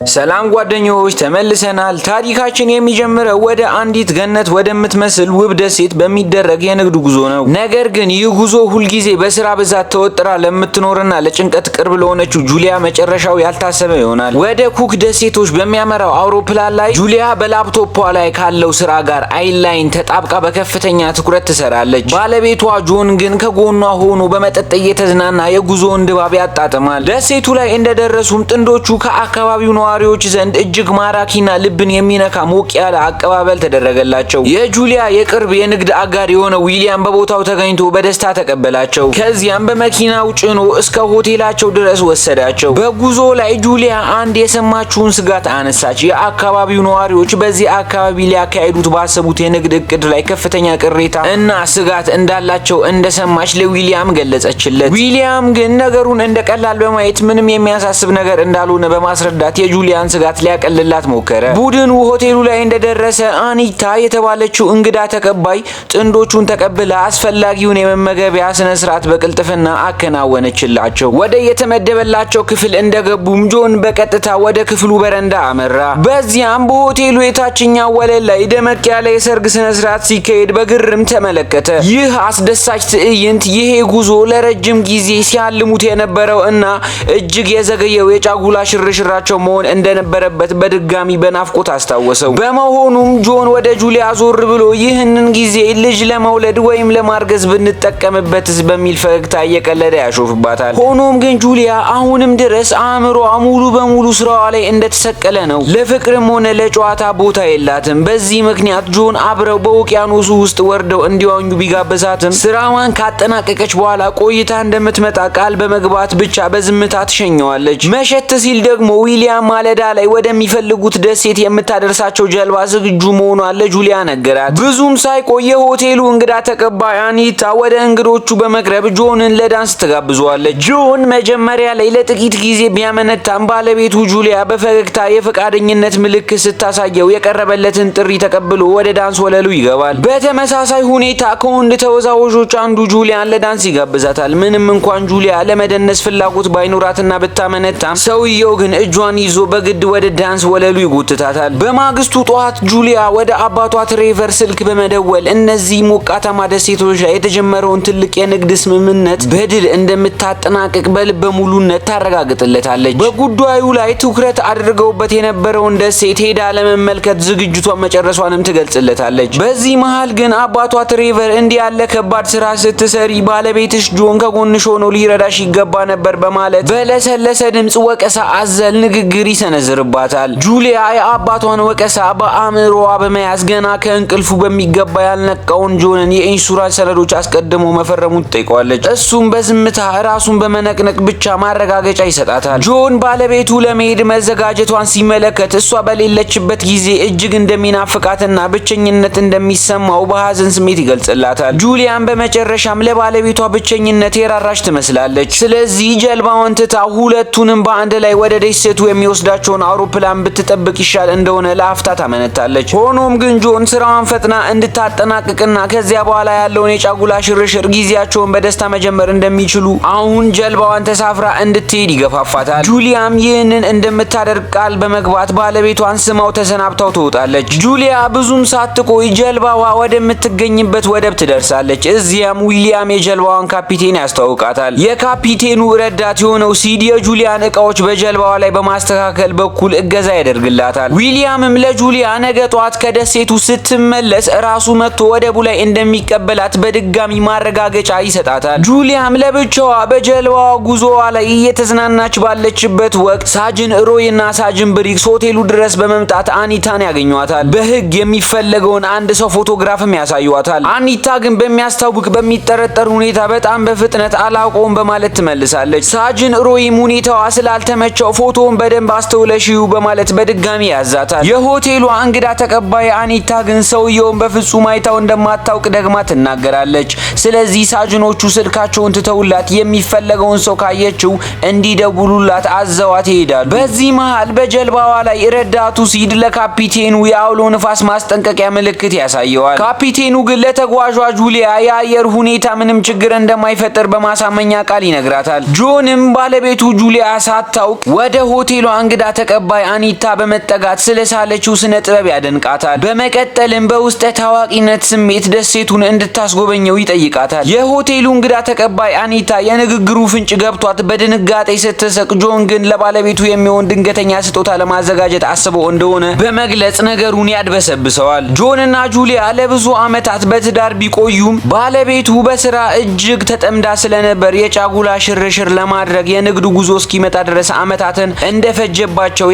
ሰላም ጓደኞች፣ ተመልሰናል። ታሪካችን የሚጀምረው ወደ አንዲት ገነት ወደምትመስል ውብ ደሴት በሚደረግ የንግድ ጉዞ ነው። ነገር ግን ይህ ጉዞ ሁልጊዜ በስራ ብዛት ተወጥራ ለምትኖርና ለጭንቀት ቅርብ ለሆነችው ጁሊያ መጨረሻው ያልታሰበ ይሆናል። ወደ ኩክ ደሴቶች በሚያመራው አውሮፕላን ላይ ጁሊያ በላፕቶፖ ላይ ካለው ስራ ጋር አይን ላይን ተጣብቃ በከፍተኛ ትኩረት ትሰራለች። ባለቤቷ ጆን ግን ከጎኗ ሆኖ በመጠጥ እየተዝናና የጉዞውን ድባብ ያጣጥማል። ደሴቱ ላይ እንደደረሱም ጥንዶቹ ከአካባቢው ነዋሪዎች ዘንድ እጅግ ማራኪና ልብን የሚነካ ሞቅ ያለ አቀባበል ተደረገላቸው። የጁሊያ የቅርብ የንግድ አጋር የሆነው ዊሊያም በቦታው ተገኝቶ በደስታ ተቀበላቸው። ከዚያም በመኪናው ጭኖ እስከ ሆቴላቸው ድረስ ወሰዳቸው። በጉዞ ላይ ጁሊያ አንድ የሰማችውን ስጋት አነሳች። የአካባቢው ነዋሪዎች በዚህ አካባቢ ሊያካሂዱት ባሰቡት የንግድ እቅድ ላይ ከፍተኛ ቅሬታ እና ስጋት እንዳላቸው እንደሰማች ለዊሊያም ገለጸችለት። ዊሊያም ግን ነገሩን እንደ ቀላል በማየት ምንም የሚያሳስብ ነገር እንዳልሆነ በማስረዳት የጁሊያን ስጋት ሊያቀልላት ሞከረ። ቡድኑ ሆቴሉ ላይ እንደደረሰ አኒታ የተባለችው እንግዳ ተቀባይ ጥንዶቹን ተቀብላ አስፈላጊውን የመመገቢያ ስነ ስርዓት በቅልጥፍና አከናወነችላቸው። ወደ የተመደበላቸው ክፍል እንደገቡም ጆን በቀጥታ ወደ ክፍሉ በረንዳ አመራ። በዚያም በሆቴሉ የታችኛው ወለል ላይ ደመቅ ያለ የሰርግ ስነ ስርዓት ሲካሄድ በግርምት ተመለከተ። ይህ አስደሳች ትዕይንት ይሄ ጉዞ ለረጅም ጊዜ ሲያልሙት የነበረው እና እጅግ የዘገየው የጫጉላ ሽርሽራቸው መሆን እንደነበረበት በድጋሚ በናፍቆት አስታወሰው። በመሆኑም ጆን ወደ ጁሊያ ዞር ብሎ ይህንን ጊዜ ልጅ ለመውለድ ወይም ለማርገዝ ብንጠቀምበትስ በሚል ፈገግታ እየቀለደ ያሾፍባታል። ሆኖም ግን ጁሊያ አሁንም ድረስ አእምሮዋ ሙሉ በሙሉ ስራዋ ላይ እንደተሰቀለ ነው። ለፍቅርም ሆነ ለጨዋታ ቦታ የላትም። በዚህ ምክንያት ጆን አብረው በውቅያኖሱ ውስጥ ወርደው እንዲዋኙ ቢጋብዛትም ስራዋን ካጠናቀቀች በኋላ ቆይታ እንደምትመጣ ቃል በመግባት ብቻ በዝምታ ትሸኘዋለች። መሸት ሲል ደግሞ ዊሊያም ማለዳ ላይ ወደሚፈልጉት ደሴት የምታደርሳቸው ጀልባ ዝግጁ መሆኗን ለጁሊያ ነገራት። ብዙም ሳይቆይ የሆቴሉ እንግዳ ተቀባይ አኒታ ወደ እንግዶቹ በመቅረብ ጆንን ለዳንስ ትጋብዘዋለች። ጆን መጀመሪያ ላይ ለጥቂት ጊዜ ቢያመነታም ባለቤቱ ጁሊያ በፈገግታ የፈቃደኝነት ምልክት ስታሳየው የቀረበለትን ጥሪ ተቀብሎ ወደ ዳንስ ወለሉ ይገባል። በተመሳሳይ ሁኔታ ከወንድ ተወዛዋዦች አንዱ ጁሊያን ለዳንስ ይጋብዛታል። ምንም እንኳን ጁሊያ ለመደነስ ፍላጎት ባይኖራትና ብታመነታም ሰውየው ግን እጇን ይዞ በግድ ወደ ዳንስ ወለሉ ይጎትታታል። በማግስቱ ጠዋት ጁሊያ ወደ አባቷ ትሬቨር ስልክ በመደወል እነዚህ ሞቃታማ ደሴቶች ላይ የተጀመረውን ትልቅ የንግድ ስምምነት በድል እንደምታጠናቅቅ በልበ ሙሉነት ታረጋግጥለታለች። በጉዳዩ ላይ ትኩረት አድርገውበት የነበረውን ደሴት ሄዳ ለመመልከት ዝግጅቷን መጨረሷንም ትገልጽለታለች። በዚህ መሃል ግን አባቷ ትሬቨር እንዲህ ያለ ከባድ ስራ ስትሰሪ ባለቤትሽ ጆን ከጎንሽ ሆኖ ሊረዳሽ ይገባ ነበር በማለት በለሰለሰ ድምጽ ወቀሳ አዘል ንግግር ይሰነዝርባታል። ጁሊያ የአባቷን ወቀሳ በአእምሮዋ በመያዝ ገና ከእንቅልፉ በሚገባ ያልነቃውን ጆንን የኢንሹራንስ ሰነዶች አስቀድሞ መፈረሙን ትጠይቀዋለች። እሱም በዝምታ ራሱን በመነቅነቅ ብቻ ማረጋገጫ ይሰጣታል። ጆን ባለቤቱ ለመሄድ መዘጋጀቷን ሲመለከት እሷ በሌለችበት ጊዜ እጅግ እንደሚናፍቃትና ብቸኝነት እንደሚሰማው በሀዘን ስሜት ይገልጽላታል። ጁሊያን በመጨረሻም ለባለቤቷ ብቸኝነት የራራች ትመስላለች። ስለዚህ ጀልባዋን ትታ ሁለቱንም በአንድ ላይ ወደ ደሴቱ የሚወስዳቸውን አውሮፕላን ብትጠብቅ ይሻል እንደሆነ ለአፍታ ታመነታለች። ሆኖም ግን ጆን ስራዋን ፈጥና እንድታጠናቅቅና ከዚያ በኋላ ያለውን የጫጉላ ሽርሽር ጊዜያቸውን በደስታ መጀመር እንደሚችሉ አሁን ጀልባዋን ተሳፍራ እንድትሄድ ይገፋፋታል። ጁሊያም ይህንን እንደምታደርግ ቃል በመግባት ባለቤቷን ስማው ተሰናብታው ትወጣለች። ጁሊያ ብዙም ሳትቆይ ጀልባዋ ወደምትገኝበት ወደብ ትደርሳለች። እዚያም ዊሊያም የጀልባዋን ካፒቴን ያስተዋውቃታል። የካፒቴኑ ረዳት የሆነው ሲድ የጁሊያን እቃዎች በጀልባዋ ላይ በማስተካከል በኩል እገዛ ያደርግላታል። ዊሊያምም ለጁሊያ ነገ ጧት ከደሴቱ ስትመለስ ራሱ መጥቶ ወደቡ ላይ እንደሚቀበላት በድጋሚ ማረጋገጫ ይሰጣታል። ጁሊያም ለብቻዋ በጀልባዋ ጉዞዋ ላይ እየተዝናናች ባለችበት ወቅት ሳጅን ሮይ እና ሳጅን ብሪክስ ሆቴሉ ድረስ በመምጣት አኒታን ያገኟታል። በሕግ የሚፈለገውን አንድ ሰው ፎቶግራፍም ያሳዩዋታል። አኒታ ግን በሚያስታውቅ በሚጠረጠር ሁኔታ በጣም በፍጥነት አላውቀውም በማለት ትመልሳለች። ሳጅን ሮይም ሁኔታዋ ስላልተመቸው ፎቶውን በደንብ አስተውለሽ እዩ በማለት በድጋሚ ያዛታል። የሆቴሏ እንግዳ ተቀባይ አኒታ ግን ሰውየውን በፍጹም አይታው እንደማታውቅ ደግማ ትናገራለች። ስለዚህ ሳጅኖቹ ስልካቸውን ትተውላት የሚፈለገውን ሰው ካየችው እንዲደውሉላት አዘዋት ይሄዳሉ። በዚህ መሃል በጀልባዋ ላይ ረዳቱ ሲድ ለካፒቴኑ የአውሎ ንፋስ ማስጠንቀቂያ ምልክት ያሳየዋል። ካፒቴኑ ግን ለተጓዧ ጁሊያ የአየር ሁኔታ ምንም ችግር እንደማይፈጥር በማሳመኛ ቃል ይነግራታል። ጆንም ባለቤቱ ጁሊያ ሳታውቅ ወደ ሆቴሏ እንግዳ እንግዳ ተቀባይ አኒታ በመጠጋት ስለሳለችው ስነ ጥበብ ያደንቃታል። በመቀጠልም በውስጠ ታዋቂነት ስሜት ደሴቱን እንድታስጎበኘው ይጠይቃታል። የሆቴሉ እንግዳ ተቀባይ አኒታ የንግግሩ ፍንጭ ገብቷት በድንጋጤ ስትስቅ፣ ጆን ግን ለባለቤቱ የሚሆን ድንገተኛ ስጦታ ለማዘጋጀት አስቦ እንደሆነ በመግለጽ ነገሩን ያድበሰብሰዋል። ጆን እና ጁሊያ ለብዙ ዓመታት በትዳር ቢቆዩም ባለቤቱ በስራ እጅግ ተጠምዳ ስለነበር የጫጉላ ሽርሽር ለማድረግ የንግድ ጉዞ እስኪመጣ ድረስ ዓመታትን እንደፈጀባቸው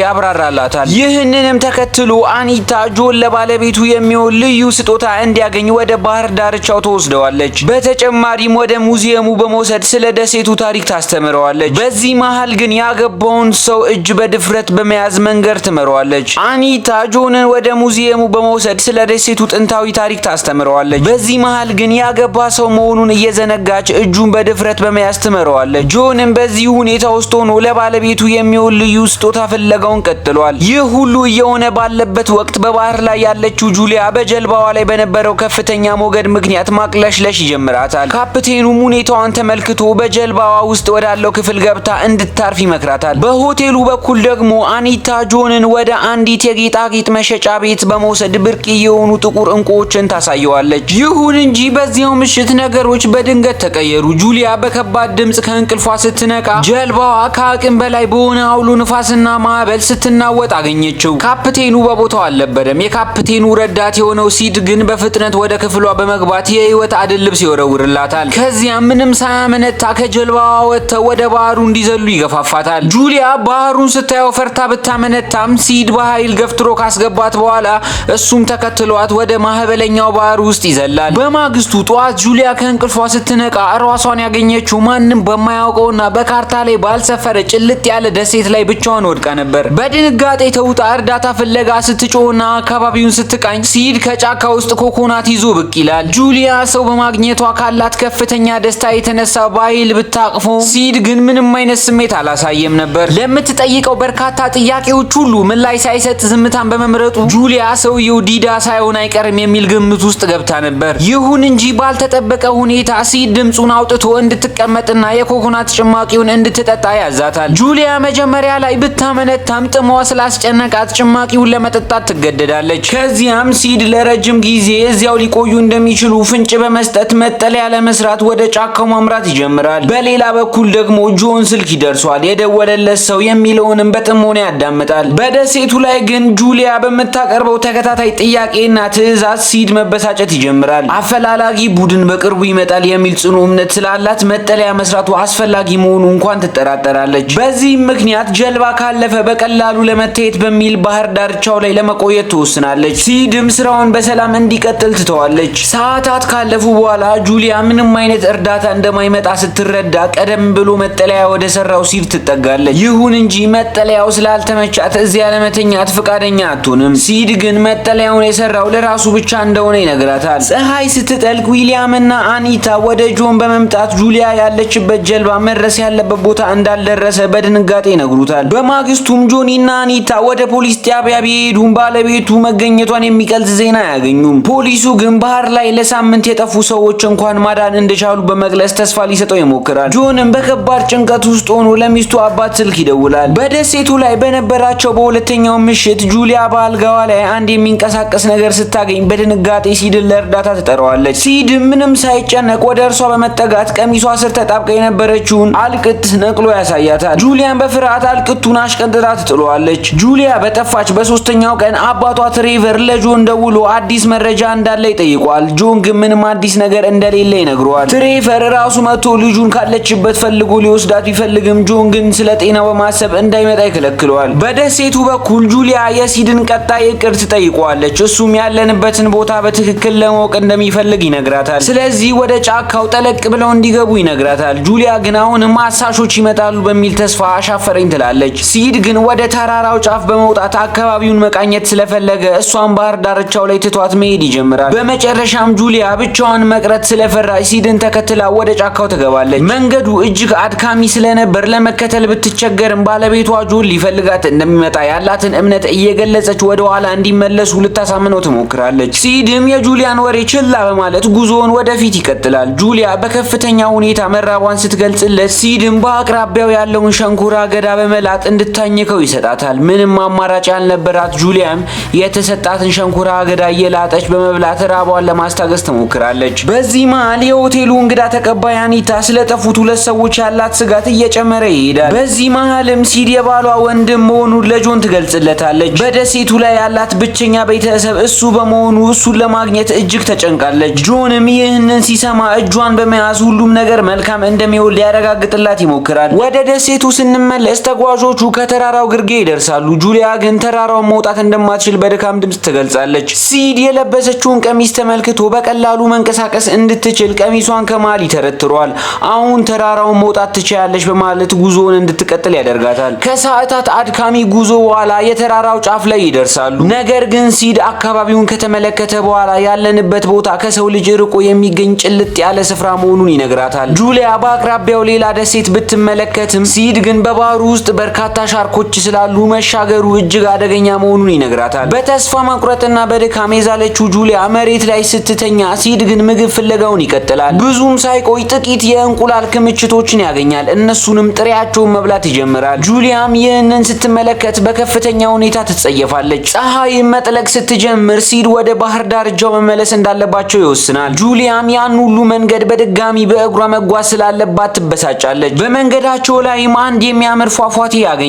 ያብራራላታል። ይህንንም ተከትሎ አኒታ ጆን ለባለቤቱ የሚሆን ልዩ ስጦታ እንዲያገኝ ወደ ባህር ዳርቻው ትወስደዋለች። በተጨማሪም ወደ ሙዚየሙ በመውሰድ ስለ ደሴቱ ታሪክ ታስተምረዋለች። በዚህ መሃል ግን ያገባውን ሰው እጅ በድፍረት በመያዝ መንገድ ትመራዋለች። አኒታ ጆንን ወደ ሙዚየሙ በመውሰድ ስለ ደሴቱ ጥንታዊ ታሪክ ታስተምረዋለች። በዚህ መሃል ግን ያገባ ሰው መሆኑን እየዘነጋች እጁን በድፍረት በመያዝ ትመራዋለች። ጆንም በዚህ ሁኔታ ውስጥ ሆኖ ለባለቤቱ የሚሆን ልዩ ስጦታ ፍለጋውን ቀጥሏል። ይህ ሁሉ እየሆነ ባለበት ወቅት በባህር ላይ ያለችው ጁሊያ በጀልባዋ ላይ በነበረው ከፍተኛ ሞገድ ምክንያት ማቅለሽለሽ ይጀምራታል። ካፕቴኑም ሁኔታዋን ተመልክቶ በጀልባዋ ውስጥ ወዳለው ክፍል ገብታ እንድታርፍ ይመክራታል። በሆቴሉ በኩል ደግሞ አኒታ ጆንን ወደ አንዲት የጌጣጌጥ መሸጫ ቤት በመውሰድ ብርቅዬ የሆኑ ጥቁር እንቁዎችን ታሳየዋለች። ይሁን እንጂ በዚያው ምሽት ነገሮች በድንገት ተቀየሩ። ጁሊያ በከባድ ድምጽ ከእንቅልፏ ስትነቃ ጀልባዋ ከአቅም በላይ በሆነ አውሎ ንፋስና ማዕበል ስትናወጥ አገኘችው። ካፕቴኑ በቦታው አልነበረም። የካፕቴኑ ረዳት የሆነው ሲድ ግን በፍጥነት ወደ ክፍሏ በመግባት የህይወት አድን ልብስ ይወረውርላታል። ከዚያም ምንም ሳያመነታ ከጀልባዋ ወጥተው ወደ ባህሩ እንዲዘሉ ይገፋፋታል። ጁሊያ ባህሩን ስታየው ፈርታ ብታመነታም ሲድ በኃይል ገፍትሮ ካስገባት በኋላ እሱም ተከትሏት ወደ ማዕበለኛው ባህር ውስጥ ይዘላል። በማግስቱ ጠዋት ጁሊያ ከእንቅልፏ ስትነቃ ራሷን ያገኘችው ማንም በማያውቀውና በካርታ ላይ ባልሰፈረ ጭልጥ ያለ ደሴት ላይ ብቻዋን ወድቃ ነበር። በድንጋጤ ተውጣ እርዳታ ፍለጋ ስትጮህና አካባቢውን ስትቃኝ ሲድ ከጫካ ውስጥ ኮኮናት ይዞ ብቅ ይላል። ጁሊያ ሰው በማግኘቷ ካላት ከፍተኛ ደስታ የተነሳ በኃይል ብታቅፈው ሲድ ግን ምንም አይነት ስሜት አላሳየም ነበር። ለምትጠይቀው በርካታ ጥያቄዎች ሁሉ ምላሽ ሳይሰጥ ዝምታን በመምረጡ ጁሊያ ሰውየው ዲዳ ሳይሆን አይቀርም የሚል ግምት ውስጥ ገብታ ነበር። ይሁን እንጂ ባልተጠበቀ ሁኔታ ሲድ ድምፁን አውጥቶ እንድትቀመጥና የኮኮናት ጭማቂውን እንድትጠጣ ያዛታል። ጁሊያ መጀመሪያ ላይ ብታመነታም ጥሟ ስላስጨነቃት ጭማቂውን ለመጠጣት ትገደዳለች። ከዚያም ሲድ ለረጅም ጊዜ እዚያው ሊቆዩ እንደሚችሉ ፍንጭ በመስጠት መጠለያ ለመስራት ወደ ጫካው ማምራት ይጀምራል። በሌላ በኩል ደግሞ ጆን ስልክ ይደርሰዋል። የደወለለት ሰው የሚለውንም በጥሞና ያዳምጣል። በደሴቱ ላይ ግን ጁሊያ በምታቀርበው ተከታታይ ጥያቄና ትዕዛዝ ሲድ መበሳጨት ይጀምራል። አፈላላጊ ቡድን በቅርቡ ይመጣል የሚል ጽኑ እምነት ስላላት መጠለያ መስራቱ አስፈላጊ መሆኑ እንኳን ትጠራጠራለች። በዚህም ምክንያት ጀልባ ካለፈ በቀላሉ ለመታየት በሚል ባህር ዳርቻው ላይ ለመቆየት ትወስናለች። ሲድም ስራውን በሰላም እንዲቀጥል ትተዋለች። ሰዓታት ካለፉ በኋላ ጁሊያ ምንም አይነት እርዳታ እንደማይመጣ ስትረዳ ቀደም ብሎ መጠለያ ወደ ሰራው ሲድ ትጠጋለች። ይሁን እንጂ መጠለያው ስላልተመቻት እዚያ ለመተኛት ፈቃደኛ አትሆንም። ሲድ ግን መጠለያውን የሰራው ለራሱ ብቻ እንደሆነ ይነግራታል። ፀሐይ ስትጠልቅ ዊሊያም እና አኒታ ወደ ጆን በመምጣት ጁሊያ ያለችበት ጀልባ መድረስ ያለበት ቦታ እንዳልደረሰ በድንጋጤ ይነግሩታል። በማግስቱም ጆኒ እና አኒታ ወደ ፖሊስ ጣቢያ ቢሄዱም ባለቤቱ መገኘቷን የሚገልጽ ዜና አያገኙም። ፖሊሱ ግን ባህር ላይ ለሳምንት የጠፉ ሰዎች እንኳን ማዳን እንደቻሉ በመግለጽ ተስፋ ሊሰጠው ይሞክራል። ጆንም በከባድ ጭንቀት ውስጥ ሆኖ ለሚስቱ አባት ስልክ ይደውላል። በደሴቱ ላይ በነበራቸው በሁለተኛው ምሽት ጁሊያ በአልጋዋ ላይ አንድ የሚንቀሳቀስ ነገር ስታገኝ በድንጋጤ ሲድን ለእርዳታ ትጠራዋለች። ሲድ ምንም ሳይጨነቅ ወደ እርሷ በመጠጋት ቀሚሷ ስር ተጣብቃ የነበረችውን አልቅት ነቅሎ ያሳያታል። ጁሊያን በፍርሃት አልቅቱን አሽቀንጥጣ ትጥለዋለች። ጁሊያ በጠፋች በሶስተኛው ቀን አባቷ ትሬቨር ለጆን ደውሎ አዲስ መረጃ እንዳለ ይጠይቀዋል። ጆን ግን ምንም አዲስ ነገር እንደሌለ ይነግረዋል። ትሬቨር ራሱ መጥቶ ልጁን ካለችበት ፈልጎ ሊወስዳት ቢፈልግም ጆን ግን ስለ ጤናው በማሰብ እንዳይመጣ ይከለክለዋል። በደሴቱ በኩል ጁሊያ የሲድን ቀጣይ እቅድ ትጠይቀዋለች። እሱም ያለንበትን ቦታ በትክክል ለማወቅ እንደሚፈልግ ይነግራታል። ስለዚህ ወደ ጫካው ጠለቅ ብለው እንዲገቡ ይነግራታል። ጁሊያ ግን አሁንም አሳሾች ይመጣሉ በሚል ተስፋ አሻፈረኝ ትላለች። ሲድ ግን ወደ ተራራው ጫፍ በመውጣት አካባቢውን መቃኘት ስለፈለገ እሷን ባህር ዳርቻው ላይ ትቷት መሄድ ይጀምራል። በመጨረሻም ጁሊያ ብቻዋን መቅረት ስለፈራች ሲድን ተከትላ ወደ ጫካው ትገባለች። መንገዱ እጅግ አድካሚ ስለነበር ለመከተል ብትቸገርም ባለቤቷ ጆን ሊፈልጋት እንደሚመጣ ያላትን እምነት እየገለጸች ወደ ኋላ እንዲመለሱ ልታሳምነው ትሞክራለች። ሲድም የጁሊያን ወሬ ችላ በማለት ጉዞውን ወደፊት ይቀጥላል። ጁሊያ በከፍተኛ ሁኔታ መራቧን ስትገልጽለት ሲድም በአቅራቢያው ያለውን ሸንኮራ አገዳ በመላጥ እንድትበላ እንድታኝከው ይሰጣታል። ምንም አማራጭ ያልነበራት ጁሊያም የተሰጣትን ሸንኮራ አገዳ እየላጠች በመብላት ራቧን ለማስታገስ ትሞክራለች። በዚህ መሃል የሆቴሉ እንግዳ ተቀባይ አኒታ ስለጠፉት ሁለት ሰዎች ያላት ስጋት እየጨመረ ይሄዳል። በዚህ መሃልም ሲድ የባሏ ወንድም መሆኑን ለጆን ትገልጽለታለች። በደሴቱ ላይ ያላት ብቸኛ ቤተሰብ እሱ በመሆኑ እሱን ለማግኘት እጅግ ተጨንቃለች። ጆንም ይህንን ሲሰማ እጇን በመያዝ ሁሉም ነገር መልካም እንደሚሆን ሊያረጋግጥላት ይሞክራል። ወደ ደሴቱ ስንመለስ ተጓዦቹ ከተራራው ግርጌ ይደርሳሉ። ጁሊያ ግን ተራራውን መውጣት እንደማትችል በድካም ድምጽ ትገልጻለች። ሲድ የለበሰችውን ቀሚስ ተመልክቶ በቀላሉ መንቀሳቀስ እንድትችል ቀሚሷን ከመሃል ይተረትረዋል። አሁን ተራራውን መውጣት ትችያለሽ በማለት ጉዞውን እንድትቀጥል ያደርጋታል። ከሰዓታት አድካሚ ጉዞ በኋላ የተራራው ጫፍ ላይ ይደርሳሉ። ነገር ግን ሲድ አካባቢውን ከተመለከተ በኋላ ያለንበት ቦታ ከሰው ልጅ ርቆ የሚገኝ ጭልጥ ያለ ስፍራ መሆኑን ይነግራታል። ጁሊያ በአቅራቢያው ሌላ ደሴት ብትመለከትም ሲድ ግን በባህሩ ውስጥ በርካታ ሻርኮች ስላሉ መሻገሩ እጅግ አደገኛ መሆኑን ይነግራታል። በተስፋ መቁረጥና በድካም የዛለችው ጁሊያ መሬት ላይ ስትተኛ፣ ሲድ ግን ምግብ ፍለጋውን ይቀጥላል። ብዙም ሳይቆይ ጥቂት የእንቁላል ክምችቶችን ያገኛል። እነሱንም ጥሬያቸውን መብላት ይጀምራል። ጁሊያም ይህንን ስትመለከት በከፍተኛ ሁኔታ ትጸየፋለች። ፀሐይ መጥለቅ ስትጀምር ሲድ ወደ ባህር ዳርቻው መመለስ እንዳለባቸው ይወስናል። ጁሊያም ያን ሁሉ መንገድ በድጋሚ በእግሯ መጓዝ ስላለባት ትበሳጫለች። በመንገዳቸው ላይም አንድ የሚያምር ፏፏቴ ያገኛሉ።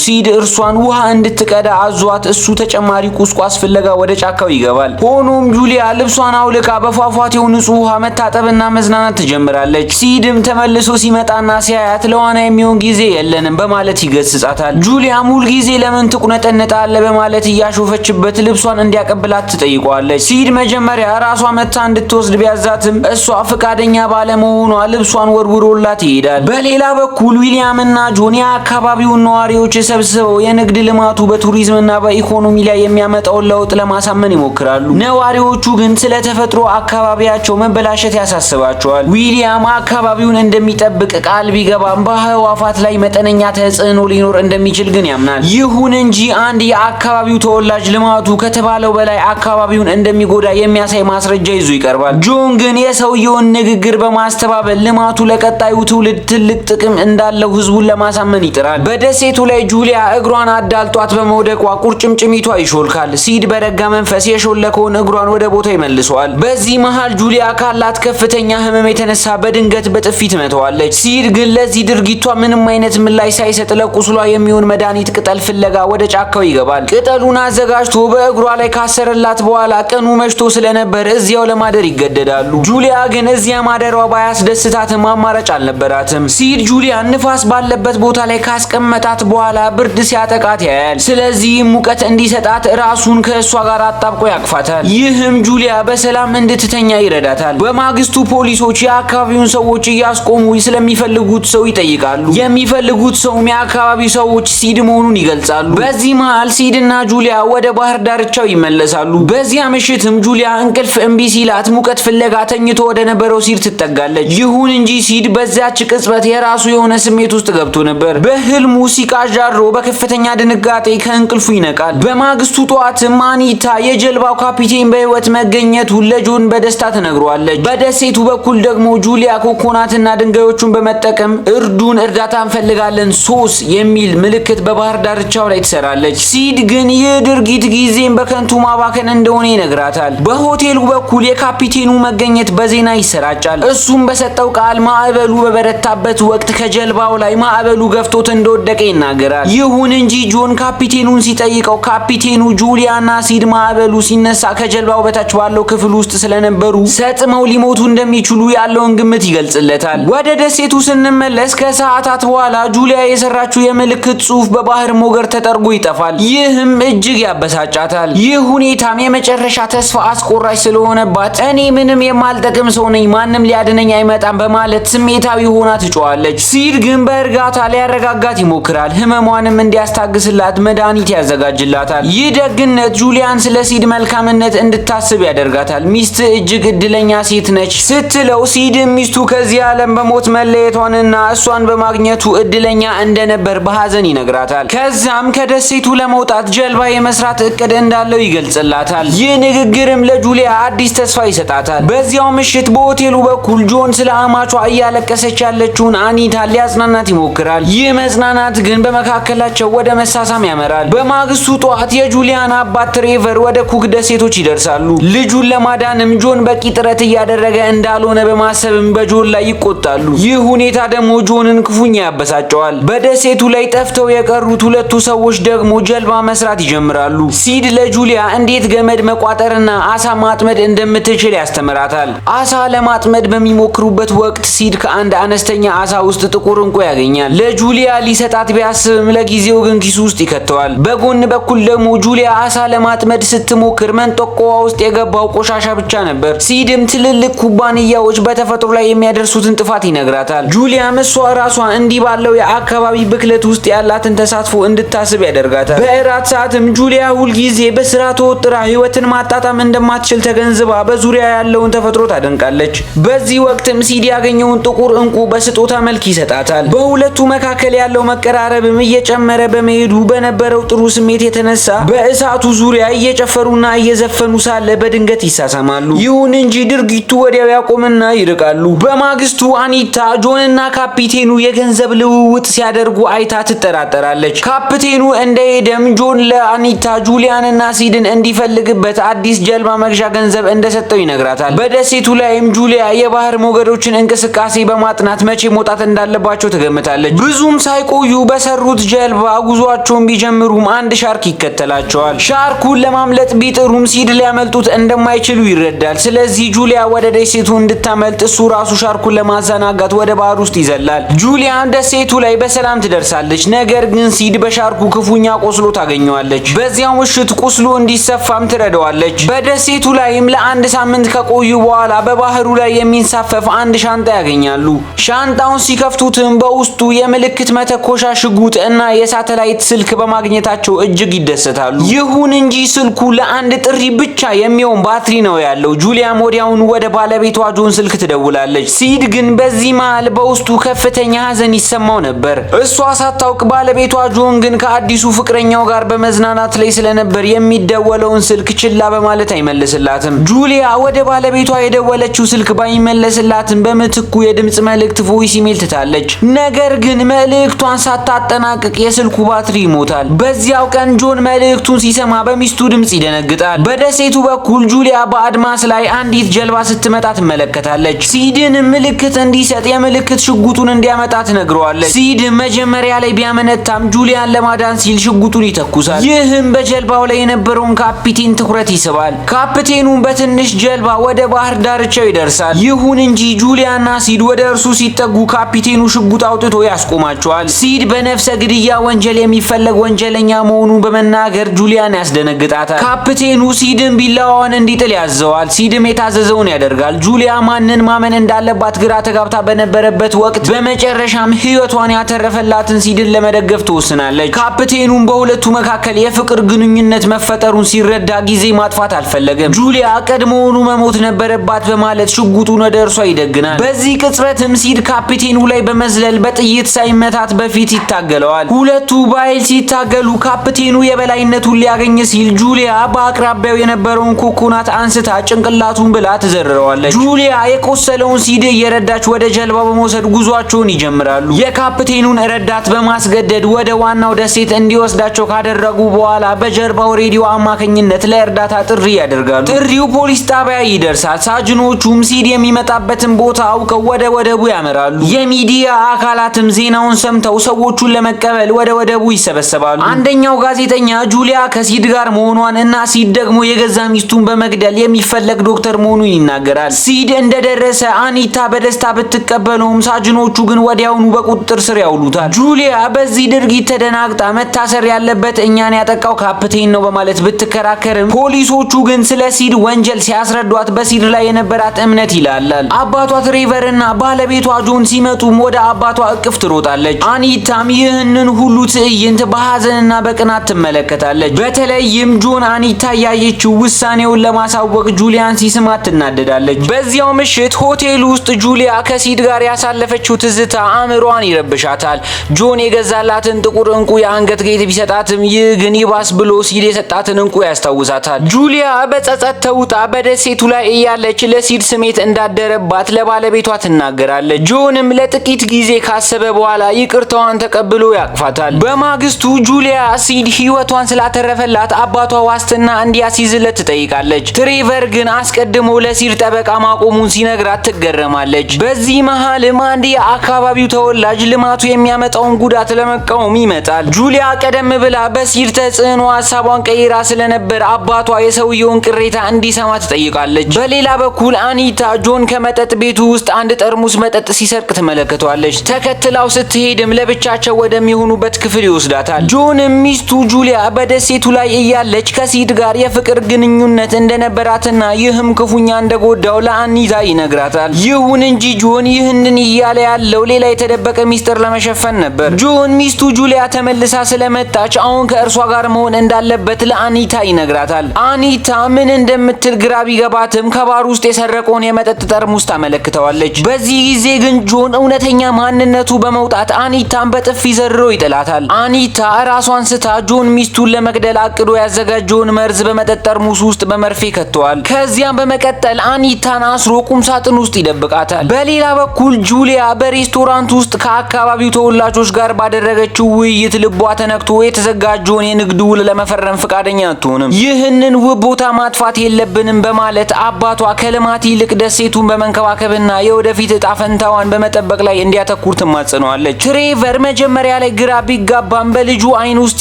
ሲድ እርሷን ውሃ እንድትቀዳ አዟት እሱ ተጨማሪ ቁስቋስ ፍለጋ ወደ ጫካው ይገባል። ሆኖም ጁሊያ ልብሷን አውልቃ በፏፏቴው ንጹህ ውሃ መታጠብና መዝናናት ትጀምራለች። ሲድም ተመልሶ ሲመጣና ሲያያት ለዋና የሚሆን ጊዜ የለንም በማለት ይገስጻታል። ጁሊያም ሁልጊዜ ለምን ትቁነጠነጣለህ በማለት እያሾፈችበት ልብሷን እንዲያቀብላት ትጠይቀዋለች። ሲድ መጀመሪያ ራሷ መጥታ እንድትወስድ ቢያዛትም እሷ ፈቃደኛ ባለመሆኗ ልብሷን ወርውሮላት ይሄዳል። በሌላ በኩል ዊሊያም እና ጆን የአካባቢውን ነዋሪዎች ሰብስበው የንግድ ልማቱ በቱሪዝምና በኢኮኖሚ ላይ የሚያመጣውን ለውጥ ለማሳመን ይሞክራሉ። ነዋሪዎቹ ግን ስለ ተፈጥሮ አካባቢያቸው መበላሸት ያሳስባቸዋል። ዊሊያም አካባቢውን እንደሚጠብቅ ቃል ቢገባም በአዕዋፋት ላይ መጠነኛ ተጽዕኖ ሊኖር እንደሚችል ግን ያምናል። ይሁን እንጂ አንድ የአካባቢው ተወላጅ ልማቱ ከተባለው በላይ አካባቢውን እንደሚጎዳ የሚያሳይ ማስረጃ ይዞ ይቀርባል። ጆን ግን የሰውየውን ንግግር በማስተባበል ልማቱ ለቀጣዩ ትውልድ ትልቅ ጥቅም እንዳለው ህዝቡን ለማሳመን ይጥራል። በደሴቱ ላይ ጁሊያ እግሯን አዳልጧት በመውደቋ ቁርጭምጭሚቷ ይሾልካል። ሲድ በረጋ መንፈስ የሾለከውን እግሯን ወደ ቦታ ይመልሰዋል። በዚህ መሃል ጁሊያ ካላት ከፍተኛ ህመም የተነሳ በድንገት በጥፊ ትመታዋለች። ሲድ ግን ለዚህ ድርጊቷ ምንም አይነት ምላሽ ሳይሰጥ ለቁስሏ የሚሆን መድኃኒት ቅጠል ፍለጋ ወደ ጫካው ይገባል። ቅጠሉን አዘጋጅቶ በእግሯ ላይ ካሰረላት በኋላ ቀኑ መሽቶ ስለነበር እዚያው ለማደር ይገደዳሉ። ጁሊያ ግን እዚያ ማደሯ ባያስደስታትም አማራጭ አልነበራትም። ሲድ ጁሊያን ንፋስ ባለበት ቦታ ላይ ካስቀመጣት በኋላ ብርድ ሲያጠቃት ያያል። ስለዚህም ሙቀት እንዲሰጣት ራሱን ከእሷ ጋር አጣብቆ ያቅፋታል። ይህም ጁሊያ በሰላም እንድትተኛ ይረዳታል። በማግስቱ ፖሊሶች የአካባቢውን ሰዎች እያስቆሙ ስለሚፈልጉት ሰው ይጠይቃሉ። የሚፈልጉት ሰውም የአካባቢው ሰዎች ሲድ መሆኑን ይገልጻሉ። በዚህ መሃል ሲድ እና ጁሊያ ወደ ባህር ዳርቻው ይመለሳሉ። በዚያ ምሽትም ጁሊያ እንቅልፍ እምቢ ሲላት ሙቀት ፍለጋ ተኝቶ ወደ ነበረው ሲድ ትጠጋለች። ይሁን እንጂ ሲድ በዚያች ቅጽበት የራሱ የሆነ ስሜት ውስጥ ገብቶ ነበር። በህልሙ ሲቃዥ አድሮ በከፍተኛ ድንጋጤ ከእንቅልፉ ይነቃል። በማግስቱ ጠዋትም አኒታ የጀልባው ካፒቴን በህይወት መገኘቱን ለጆን በደስታ ትነግረዋለች። በደሴቱ በኩል ደግሞ ጁሊያ ኮኮናትና ድንጋዮቹን በመጠቀም እርዱን፣ እርዳታ እንፈልጋለን SOS የሚል ምልክት በባህር ዳርቻው ላይ ትሰራለች። ሲድ ግን ይህ ድርጊት ጊዜን በከንቱ ማባከን እንደሆነ ይነግራታል። በሆቴሉ በኩል የካፒቴኑ መገኘት በዜና ይሰራጫል። እሱም በሰጠው ቃል ማዕበሉ በበረታበት ወቅት ከጀልባው ላይ ማዕበሉ ገፍቶት እንደወደቀ ይናገራል። ይሁን እንጂ ጆን ካፒቴኑን ሲጠይቀው ካፒቴኑ ጁሊያና ሲድ ማዕበሉ ሲነሳ ከጀልባው በታች ባለው ክፍል ውስጥ ስለነበሩ ሰጥመው ሊሞቱ እንደሚችሉ ያለውን ግምት ይገልጽለታል። ወደ ደሴቱ ስንመለስ ከሰዓታት በኋላ ጁሊያ የሰራችው የምልክት ጽሑፍ በባህር ሞገድ ተጠርጎ ይጠፋል። ይህም እጅግ ያበሳጫታል። ይህ ሁኔታም የመጨረሻ ተስፋ አስቆራጭ ስለሆነባት እኔ ምንም የማልጠቅም ሰው ነኝ፣ ማንም ሊያድነኝ አይመጣም በማለት ስሜታዊ ሆና ትጮዋለች። ሲድ ግን በእርጋታ ሊያረጋጋት ይሞክራል። ህመሟንም እንዲያስታግስላት መድኃኒት ያዘጋጅላታል። ይህ ደግነት ጁሊያን ስለ ሲድ መልካምነት እንድታስብ ያደርጋታል። ሚስት እጅግ እድለኛ ሴት ነች ስትለው ሲድ ሚስቱ ከዚህ ዓለም በሞት መለየቷንና እሷን በማግኘቱ እድለኛ እንደነበር በሀዘን ይነግራታል። ከዛም ከደሴቱ ለመውጣት ጀልባ የመስራት እቅድ እንዳለው ይገልጽላታል። ይህ ንግግርም ለጁሊያ አዲስ ተስፋ ይሰጣታል። በዚያው ምሽት በሆቴሉ በኩል ጆን ስለ አማቿ እያለቀሰች ያለችውን አኒታ ሊያጽናናት ይሞክራል። ይህ መጽናናት ግን በመካከላቸው ወደ መሳሳም ያመራል። በማግስቱ ጠዋት የጁሊያን አባት ትሬቨር ወደ ኩክ ደሴቶች ይደርሳሉ። ልጁን ለማዳንም ጆን በቂ ጥረት እያደረገ እንዳልሆነ በማሰብም በጆን ላይ ይቆጣሉ። ይህ ሁኔታ ደግሞ ጆንን ክፉኛ ያበሳጨዋል። በደሴቱ ላይ ጠፍተው የቀሩት ሁለቱ ሰዎች ደግሞ ጀልባ መስራት ይጀምራሉ። ሲድ ለጁሊያ እንዴት ገመድ መቋጠርና አሳ ማጥመድ እንደምትችል ያስተምራታል። አሳ ለማጥመድ በሚሞክሩበት ወቅት ሲድ ከአንድ አነስተኛ አሳ ውስጥ ጥቁር እንቁ ያገኛል። ለጁሊያ ሊሰጣት ቢያስብም ለጊዜው ግን ኪሱ ውስጥ ይከተዋል። በጎን በኩል ደግሞ ጁሊያ አሳ ለማጥመድ ስትሞክር መንጠቆዋ ውስጥ የገባው ቆሻሻ ብቻ ነበር። ሲድም ትልልቅ ኩባንያዎች በተፈጥሮ ላይ የሚያደርሱትን ጥፋት ይነግራታል። ጁሊያም እሷ ራሷ እንዲህ ባለው የአካባቢ ብክለት ውስጥ ያላትን ተሳትፎ እንድታስብ ያደርጋታል። በእራት ሰዓትም ጁሊያ ሁልጊዜ በስራ ተወጥራ ህይወትን ማጣጣም እንደማትችል ተገንዝባ በዙሪያ ያለውን ተፈጥሮ ታደንቃለች። በዚህ ወቅትም ሲድ ያገኘውን ጥቁር እንቁ በስጦታ መልክ ይሰጣታል። በሁለቱ መካከል ያለው መቀራረብም እየጨመረ በመሄዱ በነበረው ጥሩ ስሜት የተነሳ በእሳቱ ዙሪያ እየጨፈሩና እየዘፈኑ ሳለ በድንገት ይሳሳማሉ። ይሁን እንጂ ድርጊቱ ወዲያው ያቆምና ይርቃሉ። በማግስቱ አኒታ ጆንና ካፒቴኑ የገንዘብ ልውውጥ ሲያደርጉ አይታ ትጠራጠራለች። ካፕቴኑ እንደሄደም ጆን ለአኒታ ጁሊያንና ሲድን እንዲፈልግበት አዲስ ጀልባ መግዣ ገንዘብ እንደሰጠው ይነግራታል። በደሴቱ ላይም ጁሊያ የባህር ሞገዶችን እንቅስቃሴ በማጥናት መቼ መውጣት እንዳለባቸው ትገምታለች። ብዙም ሳይቆዩ በሰሩት ጀልባ ጉዟቸውን ቢጀምሩም አንድ ሻርክ ይከተላቸዋል። ሻርኩን ለማምለጥ ቢጥሩም ሲድ ሊያመልጡት እንደማይችሉ ይረዳል። ስለዚህ ጁሊያ ወደ ደሴቱ እንድታመልጥ እሱ ራሱ ሻርኩን ለማዘናጋት ወደ ባህር ውስጥ ይዘላል። ጁሊያን ደሴቱ ላይ በሰላም ትደርሳለች። ነገር ግን ሲድ በሻርኩ ክፉኛ ቆስሎ ታገኘዋለች። በዚያው ምሽት ቁስሉ እንዲሰፋም ትረዳዋለች። በደሴቱ ላይም ለአንድ ሳምንት ከቆዩ በኋላ በባህሩ ላይ የሚንሳፈፍ አንድ ሻንጣ ያገኛሉ። ሻንጣውን ሲከፍቱትም በውስጡ የምልክት መተኮሻ ሽጉጥ እና የሳተላይት ስልክ በማግኘታቸው እጅግ ይደሰታሉ። ይሁን እንጂ ስልኩ ለአንድ ጥሪ ብቻ የሚሆን ባትሪ ነው ያለው። ጁሊያም ወዲያውኑ ወደ ባለቤቷ ጆን ስልክ ትደውላለች። ሲድ ግን በዚህ መሃል በውስጡ ከፍተኛ ሀዘን ይሰማው ነበር። እሷ ሳታውቅ ባለቤቷ ጆን ግን ከአዲሱ ፍቅረኛው ጋር በመዝናናት ላይ ስለነበር የሚደወለውን ስልክ ችላ በማለት አይመልስላትም። ጁሊያ ወደ ባለቤቷ የደወለችው ስልክ ባይመለስላትም በምትኩ የድምጽ መልእክት voice email ትታለች። ነገር ግን መልእክቷን ሳታጠናቅቅ የስልኩ ባትሪ ይሞታል። በዚያው ቀን ጆን መልእክቱን ሲሰማ በሚስቱ ድምጽ ይደነግጣል። በደሴቱ በኩል ጁሊያ በአድማስ ላይ አንዲት ጀልባ ስትመጣ ትመለከታለች። ሲድን ምልክት እንዲሰጥ የምልክት ሽጉጡን እንዲያመጣ ትነግረዋለች። ሲድ መጀመሪያ ላይ ቢያመነታም ጁሊያን ለማዳን ሲል ሽጉጡን ይተኩሳል። ይህም በጀልባው ላይ የነበረውን ካፒቴን ትኩረት ይስባል። ካፒቴኑም በትንሽ ጀልባ ወደ ባህር ዳርቻው ይደርሳል። ይሁን እንጂ ጁሊያና ሲድ ወደ እርሱ ሲጠጉ ካፒቴኑ ሽጉጥ አውጥቶ ያስቆማቸዋል። ሲድ በነፍሰ ግድያ ወንጀል የሚፈለግ ወንጀለኛ መሆኑን በመናገር ጁሊያን ያስደነግጣታል። ካፒቴኑ ሲድን ቢላዋውን እንዲጥል ያዘዋል። ሲድም የታዘዘውን ያደርጋል። ጁሊያ ማንን ማመን እንዳለባት ግራ ተጋብታ በነበረበት ወቅት በመጨረሻም ሕይወቷን ያተረፈላትን ሲድን ለመደገፍ ትወስናለች። ካፕቴኑም በሁለቱ መካከል የፍቅር ግንኙነት መፈጠሩን ሲረዳ ጊዜ ማጥፋት አልፈለገም። ጁሊያ ቀድሞውኑ መሞት ነበረባት በማለት ሽጉጡን ወደ እርሷ ይደግናል። በዚህ ቅጽበትም ሲድ ካፒቴኑ ላይ በመዝለል በጥይት ሳይመታት በፊት ይታገለዋል። ሁለቱ በኃይል ሲታገሉ ካፕቴኑ የበላይነቱን ሊያገኝ ሲል ጁሊያ በአቅራቢያው የነበረውን ኮኮናት አንስታ ጭንቅላቱን ብላ ትዘርረዋለች። ጁሊያ የቆሰለውን ሲድ እየረዳች ወደ ጀልባ በመውሰድ ጉዟቸውን ይጀምራሉ። የካፕቴኑን ረዳት በማስገደድ ወደ ዋናው ደሴት እንዲወስዳቸው ካደረጉ በኋላ በጀልባው ሬዲዮ አማካኝነት ለእርዳታ ጥሪ ያደርጋሉ። ጥሪው ፖሊስ ጣቢያ ይደርሳል። ሳጅኖቹም ሲድ የሚመጣበትን ቦታ አውቀው ወደ ወደቡ ያመራሉ። የሚዲያ አካላትም ዜናውን ሰምተው ሰዎቹን ለመቀበል ወደ ወደቡ ይሰበሰባሉ። አንደኛው ጋዜጠኛ ጁሊያ ከሲድ ጋር መሆኗን እና ሲድ ደግሞ የገዛ ሚስቱን በመግደል የሚፈለግ ዶክተር መሆኑን ይናገራል። ሲድ እንደደረሰ አኒታ በደስታ ብትቀበለውም ሳጅኖቹ ግን ወዲያውኑ በቁጥጥር ስር ያውሉታል። ጁሊያ በዚህ ድርጊት ተደናግጣ መታሰር ያለበት እኛን ያጠቃው ካፕቴን ነው በማለት ብትከራከርም ፖሊሶቹ ግን ስለ ሲድ ወንጀል ሲያስረዷት በሲድ ላይ የነበራት እምነት ይላላል። አባቷ ትሬቨር እና ባለቤቷ ጆን ሲመጡም ወደ አባቷ እቅፍ ትሮጣለች። አኒታም ይህንን ሁሉ ትዕይንት በሀዘንና በቅናት ትመለከታለች። በተለይም ጆን አኒታ ያየችው ውሳኔውን ለማሳወቅ ጁሊያን ሲስማት ትናደዳለች። በዚያው ምሽት ሆቴል ውስጥ ጁሊያ ከሲድ ጋር ያሳለፈችው ትዝታ አእምሯን ይረብሻታል። ጆን የገዛላትን ጥቁር እንቁ የአንገት ጌጥ ቢሰጣትም ይህ ግን ይባስ ብሎ ሲድ የሰጣትን እንቁ ያስታውሳታል። ጁሊያ በጸጸት ተውጣ በደሴቱ ላይ እያለች ለሲድ ስሜት እንዳደረባት ለባለቤቷ ትናገራለች። ጆንም ለጥቂት ጊዜ ካሰበ በኋላ ይቅርታዋን ተቀብሎ ተቀብሎ ያቅፋታል። በማግስቱ ጁሊያ ሲድ ህይወቷን ስላተረፈላት አባቷ ዋስትና እንዲያስይዝለት ትጠይቃለች። ትሬቨር ግን አስቀድሞ ለሲድ ጠበቃ ማቆሙን ሲነግራት ትገረማለች። በዚህ መሃልም አንድ የአካባቢው ተወላጅ ልማቱ የሚያመጣውን ጉዳት ለመቃወም ይመጣል። ጁሊያ ቀደም ብላ በሲድ ተጽዕኖ ሀሳቧን ቀይራ ስለነበር አባቷ የሰውየውን ቅሬታ እንዲሰማ ትጠይቃለች። በሌላ በኩል አኒታ ጆን ከመጠጥ ቤቱ ውስጥ አንድ ጠርሙስ መጠጥ ሲሰርቅ ትመለከተዋለች። ተከትላው ስትሄድም ለብቻቸው ወደሚሆኑበት ክፍል ይወስዳታል። ጆንም ሚስቱ ጁሊያ በደሴቱ ላይ እያለች ከሲድ ጋር የፍቅር ግንኙነት እንደነበራትና ይህም ክፉኛ እንደጎዳው ለአኒታ ይነግራታል። ይሁን እንጂ ጆን ይህንን እያለ ያለው ሌላ የተደበቀ ሚስጥር ለመሸፈን ነበር። ጆን ሚስቱ ጁሊያ ተመልሳ ስለመጣች አሁን ከእርሷ ጋር መሆን እንዳለበት ለአኒታ ይነግራታል። አኒታ ምን እንደምትል ግራ ቢገባትም ከባር ውስጥ የሰረቀውን የመጠጥ ጠርሙስ ታመለክተዋለች። በዚህ ጊዜ ግን ጆን እውነተኛ ማንነቱ በመውጣት አኒታን በጥፊ ዘርሮ ይጥላታል። አኒታ ራሷን ስታ ጆን ሚስቱን ለመግደል አቅዶ ያዘጋጀውን መርዝ በመጠጥ ጠርሙስ ውስጥ በመርፌ ከተዋል። ከዚያም በመቀጠል አኒታን አስሮ ቁም ሳጥን ውስጥ ይደብቃታል። በሌላ በኩል ጁሊያ በሬስቶራንት ውስጥ ከአካባቢው ተወላጆች ጋር ባደረገችው ውይይት ልቧ ተነክቶ የተዘጋጀውን የንግድ ውል ለመፈረም ፈቃደኛ አትሆንም። ይህንን ውብ ቦታ ማጥፋት የለብንም በማለት አባቷ ከልማት ይልቅ ደሴቱን በመንከባከብና የወደፊት እጣ ፈንታዋን በመጠበቅ ላይ እንዲያተኩር ትማጽነዋለች። ትሬቨር መጀመሪያ ላይ ግራ ቢጋባም በልጁ አይን ውስጥ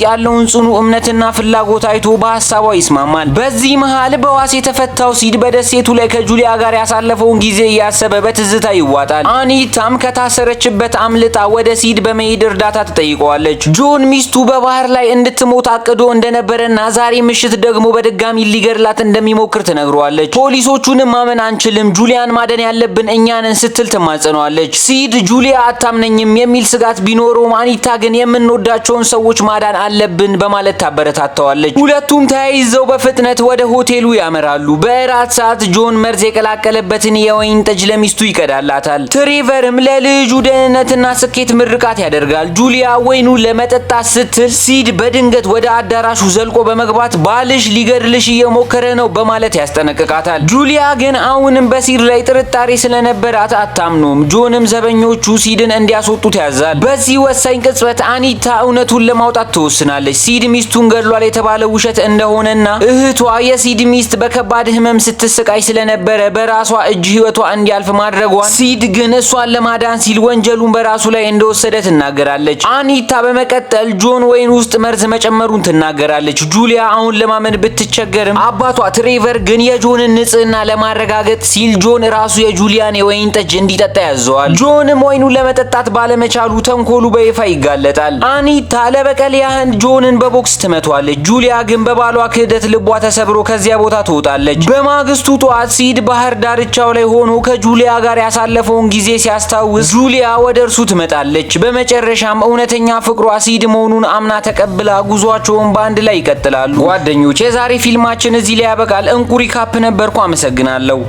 ያለውን ጽኑ እምነትና ፍላጎት አይቶ በሀሳቧ ይስማማል። በዚህ መሃል በዋስ የተፈታው ሲድ በደሴቱ ላይ ከጁሊያ ጋር ያሳለፈውን ጊዜ እያሰበ በትዝታ ይዋጣል። አኒታም ከታሰረችበት አምልጣ ወደ ሲድ በመሄድ እርዳታ ትጠይቀዋለች። ጆን ሚስቱ በባህር ላይ እንድትሞት አቅዶ እንደነበረና ዛሬ ምሽት ደግሞ በድጋሚ ሊገድላት እንደሚሞክር ትነግረዋለች። ፖሊሶቹንም ማመን አንችልም፣ ጁሊያን ማዳን ያለብን እኛ ነን ስትል ትማጸነዋለች። ሲድ ጁሊያ አታምነኝም የሚል ስጋት ቢኖረውም አኒታ ግን የምንወዳቸውን ሰዎች ማዳን አለብን በማለት ታበረታተዋለች። ሁለቱም ተያይዘው በፍጥነት ወደ ሆቴሉ ያመራሉ። በእራት ሰዓት ጆን መርዝ የቀላቀለበትን የወይን ጠጅ ለሚስቱ ይቀዳላታል። ትሬቨርም ለልጁ ደህንነትና ስኬት ምርቃት ያደርጋል። ጁሊያ ወይኑን ለመጠጣት ስትል ሲድ በድንገት ወደ አዳራሹ ዘልቆ በመግባት ባልሽ ሊገድልሽ እየሞከረ ነው በማለት ያስጠነቅቃታል። ጁሊያ ግን አሁንም በሲድ ላይ ጥርጣሬ ስለነበራት አታምኖም። ጆንም ዘበኞቹ ሲድን እንዲያስወጡት ያዛል። በዚህ ወሳኝ ቅጽበት አኒታ እውነቱን ለማውጣት ትወስናለች። ሲድ ሚስቱን ገድሏል የተባለ ውሸት እንደሆነና እህቷ የሲድ ሚስት በከባድ ህመም ስትሰቃይ ስለነበረ በራሷ እጅ ህይወቷ እንዲያልፍ ማድረጓን፣ ሲድ ግን እሷን ለማዳን ሲል ወንጀሉን በራሱ ላይ እንደወሰደ ትናገራለች። አኒታ በመቀጠል ጆን ወይን ውስጥ መርዝ መጨመሩን ትናገራለች። ጁሊያ አሁን ለማመን ብትቸገርም አባቷ ትሬቨር ግን የጆንን ንጽህና ለማረጋገጥ ሲል ጆን ራሱ የጁሊያን የወይን ጠጅ እንዲጠጣ ያዘዋል። ጆንም ወይኑን ለመጠጣት ባለመቻሉ ተንኮሉ በይፋ ይጋለጣል። አኒታ ለበቀል ያህል ጆንን በቦክስ ትመቷለች። ጁሊያ ግን በባሏ ክህደት ልቧ ተሰብሮ ከዚያ ቦታ ትወጣለች። በማግስቱ ጠዋት ሲድ ባህር ዳርቻው ላይ ሆኖ ከጁሊያ ጋር ያሳለፈውን ጊዜ ሲያስታውስ ጁሊያ ወደ እርሱ ትመጣለች። በመጨረሻም እውነተኛ ፍቅሯ ሲድ መሆኑን አምና ተቀብላ ጉዟቸውን በአንድ ላይ ይቀጥላሉ። ጓደኞች፣ የዛሬ ፊልማችን እዚህ ላይ ያበቃል። እንቁ ሪካፕ ነበርኩ። አመሰግናለሁ።